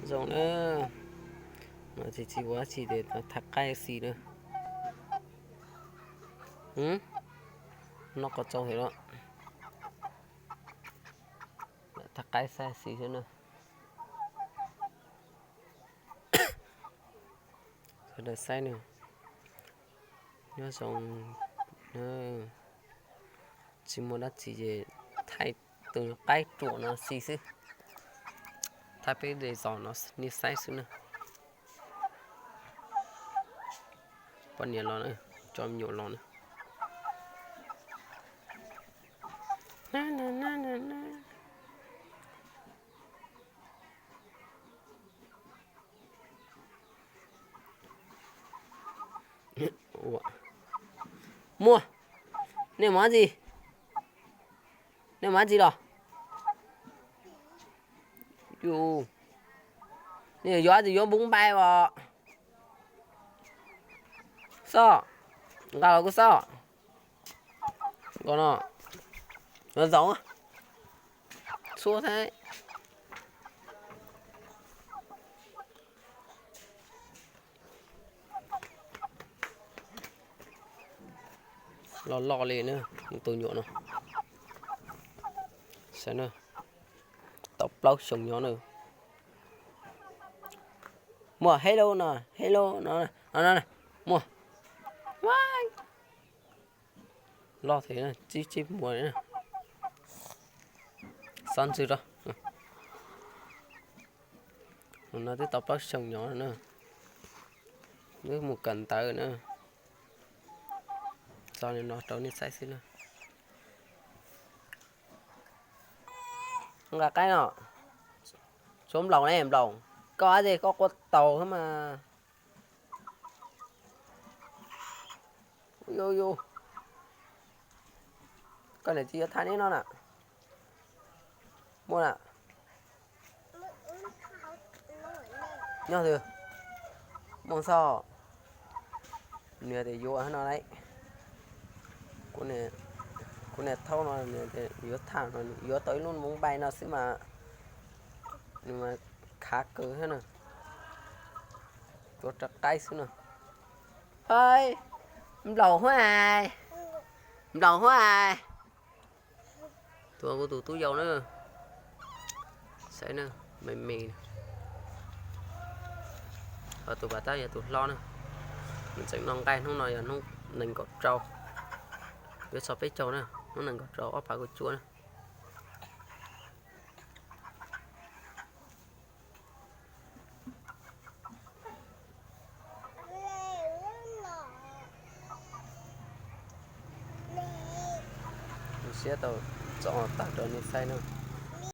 Zoo na, no tsis tsis ua tsis ces thaj qaib xis na. Noj qos tsau heev los, thaj qaib xaib xis xwb na. Sawv daws saib na, nyob zoo, tsis muaj dab tsi ces thaij tus qaib ruam no xis xwb, thaij peb zos no nej saib xwb na. Poj niam los na, tso me nyuam los na. Muaj, nej mus dab tsi? Nej mus dab tsi los? Yus, nej yuav dab tsi, yuav npoo npai os? Xoj, nqa los kuv xoj. Nqa no, no zaum, txhua thiab. Loj loj li na, tus nyuam no. Saib na, tau plaub xyoos nyob na. Muaj hello no, hello no, no, no, muaj. Loj thiab, tsib tsib muag li na. Xob ntswg rau. Tus no twb tau plaub xyoos nyob na. Wb mus kawm ntawv na. Tso li no rau nej saib xwb na. Nqa qaib no. Tshuav nplaum ne, nplaum. Koj ab tsi koj quaj taus xwb mas. Yus, yus, koj niam tsis yuav thaj neb no na? Muaj na. Nyob twg? Muaj xoj. Nws tias yuav no lauj. Kuv niam thaub no nws tias yuav thaj no, yuav tau ib lub npoo npai no xwb mas nws mas khav kawg thiab na. Tuav rau qaib xwb no. Hais, nplaum huab hais, nplaum huab hais. Tuav kuv tus tub yau na. Saib na, me me na. Ho tus pas tab yog tus hlob na. Nws tseem noj nqaij, hnub no yog hnub nees nkaum rau. Yuav txog peb caug na, hnub nees nkaum rau ob phav kaum cuaj na. Siab tau tso tawm rau nej saib na.